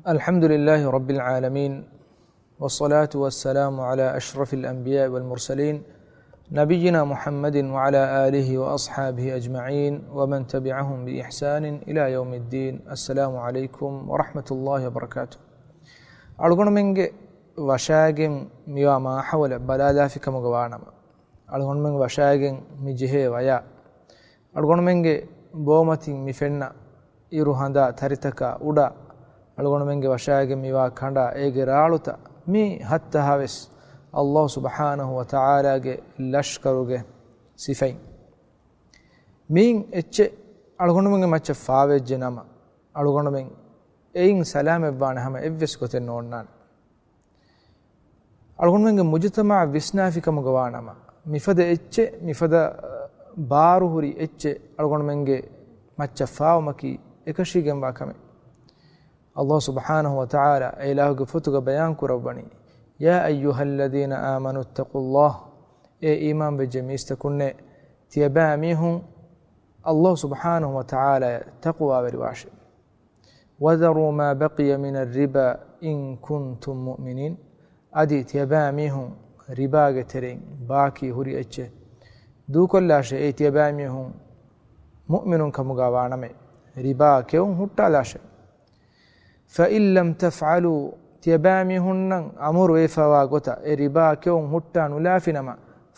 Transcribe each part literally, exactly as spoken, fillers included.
الحمد لله رب العالمين، والصلاة والسلام على أشرف الأنبياء والمرسلين، نبينا محمد وعلى آله وأصحابه أجمعين، ومن تبعهم بإحسان إلى يوم الدين. السلام عليكم ورحمة الله وبركاته. އަޅުގަނޑުމެންގެ ވަށާގެން މިވާ މާހައުލަށް ބަލާލާފިކަމުގަ ވާނަމަ، އަޅުގަނޑުމެން ވަށާގެން މި ޖެހޭ ވަޔާ، އަޅުގަނޑުމެންގެ ބޯމަތިން މި ފެންނަ އިރު ހަނދާ ތަރިތަކާ އުޑާ، އަޅުގަނޑުމެންގެ ވަށާގެން މިވާ ކަނޑާ އޭގެ ރާޅުތައް، މި ހައްތަހާވެސް އައްލާހު ސުބްޙާނަހު ވަތަޢާލާގެ ލަޝްކަރުގެ ސިފައިން. މިއިން އެއްޗެއް އަޅުގަނޑުމެންގެ މައްޗަށް ފާވެއްޖެ ނަމަ، އަޅުގަނޑުމެން އެއިން ސަލާމަތްވާނެ ހަމަ އެއްވެސް ގޮތެއް ނޯންނާނެ. އަޅުގަނޑުމެންގެ މުޖުތަމަޢަށް ވިސްނާފިކަމުގަ ވާނަމަ، މިފަދަ އެއްޗެއް، މިފަދަ، އަ، ބާރުހުރި އެއްޗެއް އަޅުގަނޑުމެންގެ މައްޗަށް ފާވުމަކީ އެކަށީގެންވާ ކަމެއް. އައްލާހު ސުބްޙާނަހު ވަތަޢާލާ އެ އިލާހުގެ ފޮތުގަ ބަޔާން ކުރައްވަނީ، يا أيها الذين آمنوا اتقوا الله، އޭ އީމާންވެއްޖެ މީސްތަކުންނޭ، ތިޔަބައިމީހުން އައްލާހު ސުބްޙާނަހު ވަތަޢާލާއަށް ތަޤްވާވެރިވާށޭ. وذروا ما بقي من الربا إن كنتم مؤمنين. އަދި ތިޔަބައިމީހުން ރިބާގެ ތެރެއިން ބާކީ ހުރި އެއްޗެއް ދޫކޮށްލާށޭ، އެއީ ތިޔަބައިމީހުން މުއުމިނުން ކަމުގަ ވާނަމޭ، ރިބާ ކެއުން ހުއްޓާލާށޭ. فإن لم تفعلوا، ތިޔަބައިމީހުންނަށް އަމުރު ވެފަވާ ގޮތަށް އެ ރިބާ ކެއުން ހުއްޓާ ނުލާފިނަމަ،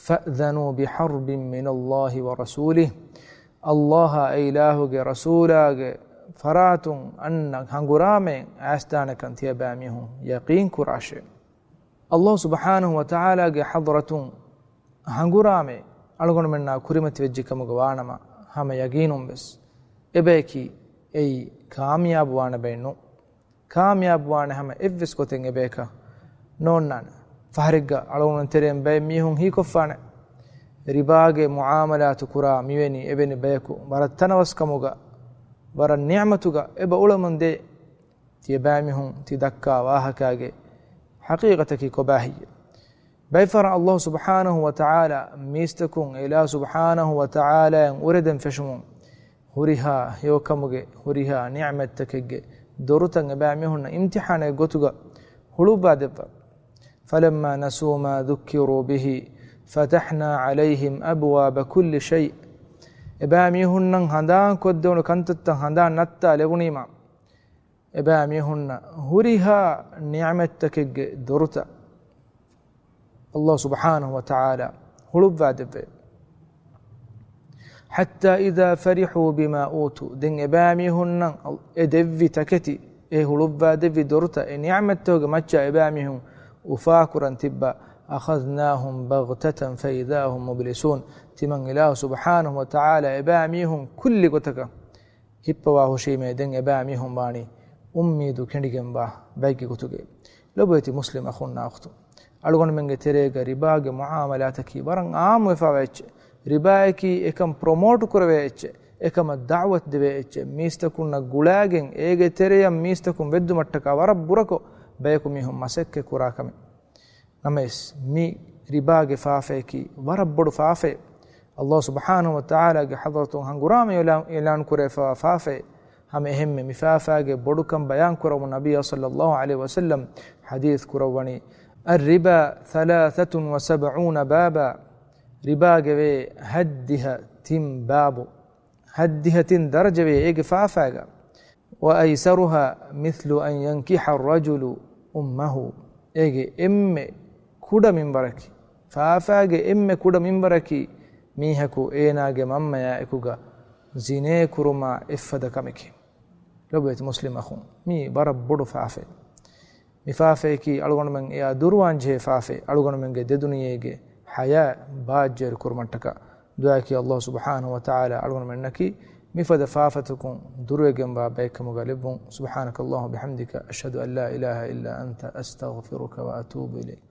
فأذنوا بحرب من الله ورسوله، އައްލާހާ އެ އިލާހުގެ ރަސޫލާގެ ފަރާތުން އަންނަ ހަނގުރާމައެއް އައިސްދާނެކަން ތިޔަބައިމީހުން ޔަޤީން ކުރާށޭ. އައްލާހު ސުބްޙާނަހު ވަތަޢާލާގެ ޙަޟްރަތުން ހަނގުރާމައެއް އަޅުގަނޑުމެންނާ ކުރިމަތިވެއްޖެ ކަމުގަ ވާނަމަ، ހަމަ ޔަގީނުން ވެސް އެބަޔަކީ އެއީ ކާމިޔާބު ވާނެ ބައެއް ނޫން. ކާމިޔާބުވާނެ ހަމަ އެއްވެސް ގޮތެއް އެބަޔަކަށް ނޯންނާނެ. ފަހަރެއްގަ އަޅުގަނޑު ތެރެއިން ބައެއް މީހުން ހީކޮށްފާނެ. ރިބާގެ މުޢާމަލާތު ކުރާ މިވެނި އެވެނި ބަޔަކު ވަރަށް ތަނަވަސްކަމުގަ، ވަރަށް ނިޢުމަތުގަ އެބަ އުޅެމުންދޭ. ތިޔަބައިމީހުން ތި ދައްކާ ވާހަކާގެ ޙަޤީޤަތަކީ ކޮބާހެއްޔޭ؟ ބައިފަހަރަށް އައްލާހު ސުބްޙާނަހު ވަތަޢާލާ މީސްތަކުން އެ އިލާހު ސުބްޙާނަހު ވަތަޢާލާއަށް އުރެދެން ފެށުމުން، ހުރިހާ ހެޔޮކަމުގެ، ހުރިހާ ނިޢުމަތްތަކެއްގެ ދޮރުތައް އެބައިމީހުންނަށް އިމްތިޙާނެއް ގޮތުގަ ހުޅުއްވާ ދެއްވާ. فلما نسوا ما ذكروا به فتحنا عليهم أبواب كل شيء. އެބައިމީހުންނަށް ހަނދާން ކޮށްދެވުނު ކަންތައްތައް ހަނދާން ނައްތާލެވުނީމާ، އެބައިމީހުންނަށް ހުރިހާ ނިޢުމަތްތަކެއްގެ ދޮރުތައް އައްލާހު ސުބްޙާނަހު ވަތަޢާލާ ހުޅުއްވާ ދެއްވޭ. حتى إذا فرحوا بما أوتوا، ދެން އެބައިމީހުންނަށް އެ ދެއްވި ތަކެތި، އެ ހުޅުއްވާ ދެއްވި ދޮރުތައް، އެ ނިޢުމަތްތަކުގެ މައްޗަށް އެބައިމީހުން އުފާކުރަން ތިއްބާ، أخذناهم بغتة فإذا هم مبلسون. ތިމަން އިލާހު ސުބްޙާނަހު ވަތަޢާލާ އެބައިމީހުން ކުއްލި ގޮތަކަށް ހިއްޕަވާ ހުށީމޭ، ދެން އެބައިމީހުން ވާނީ އުއްމީދު ކެނޑިގެންވާ ބައެއްގެ ގޮތުގައި. ލޮބުވެތި މުސްލިމް އަޚުންނާ އުޚްތުން، އަޅުގަނޑުމެންގެ ތެރޭގަ ރިބާގެ މުޢާމަލާތަކީ ވަރަށް އާއްމުވެފަވާ އެއްޗެއް. ރިބާއަކީ އެކަން ޕްރޮމޯޓް ކުރެވޭ އެއްޗެއް، އެކަމަށް ދަޢުވަތު ދެވޭ އެއްޗެއް، މީސްތަކުންނަށް ގުޅާގެން އޭގެ ތެރެޔަށް މީސްތަކުން ވެއްދުމަށްޓަކާ ވަރަށް ބުރަކޮށް ބަޔަކު މީހުން މަސައްކަތް ކުރާ ކަމެއް. ނަމަވެސް، މި ރިބާގެ ފާފަޔަކީ ވަރަށް ބޮޑު ފާފައެއް. އައްލާހު ސުބްޙާނަހު ވަތަޢާލާގެ ޙަޟްރަތުން ހަނގުރާމަ އިޢުލާން، އިޢުލާން ކުރެވިފައިވާ ފާފައެއް. ހަމަ އެހެންމެ މި ފާފާގެ ބޮޑުކަން ބަޔާން ކުރަމުން ނަބިއްޔާ ޞައްލައްލާހު ޢަލައިހި ވަސައްލަމް ޙަދީޘް ކުރައްވަނީ، الربا ثلاثة وسبعون بابا، ރިބާގެވޭ ހަތްދިހަ ތިން ބާބު. ހަތްދިހަ ތިން ދަރަޖަވޭ އޭގެ ފާފާގަ. وأيسرها مثل أن ينكح الرجل أمه. އޭގެ އެންމެ ކުޑަ މިންވަރަކީ، ފާފާގެ އެންމެ ކުޑަ މިންވަރަކީ، މީހަކު އޭނާގެ މަންމަޔާ އެކުގަ ޒިނޭ ކުރުމާ އެއްފަދަ ކަމެކޭ. ލޮބުވެތި މުސްލިމް އަޚުން، މީ ވަރަށް ބޮޑު ފާފައެއް. މި ފާފަޔަކީ އަޅުގަނޑުމެން އެއާ ދުރުވާން ޖެހޭ ފާފައެއް، އަޅުގަނޑުމެންގެ ދެދުނިޔޭގެ ޙަޔާތް ބާއްޖަވެރި ކުރުމަށްޓަކާ. ދުޢާއަކީ އައްލާހު ސުބްޙާނަހު ވަތަޢާލާ އަޅުގަނޑުމެންނަކީ މިފަދަ ފާފަތަކުން ދުރުވެގެންވާ ބައެއްކަމުގަ ލެއްވުން. سبحانك اللهم وبحمدك، أشهد أن لا إله إلا أنت، أستغفرك وأتوب إليك.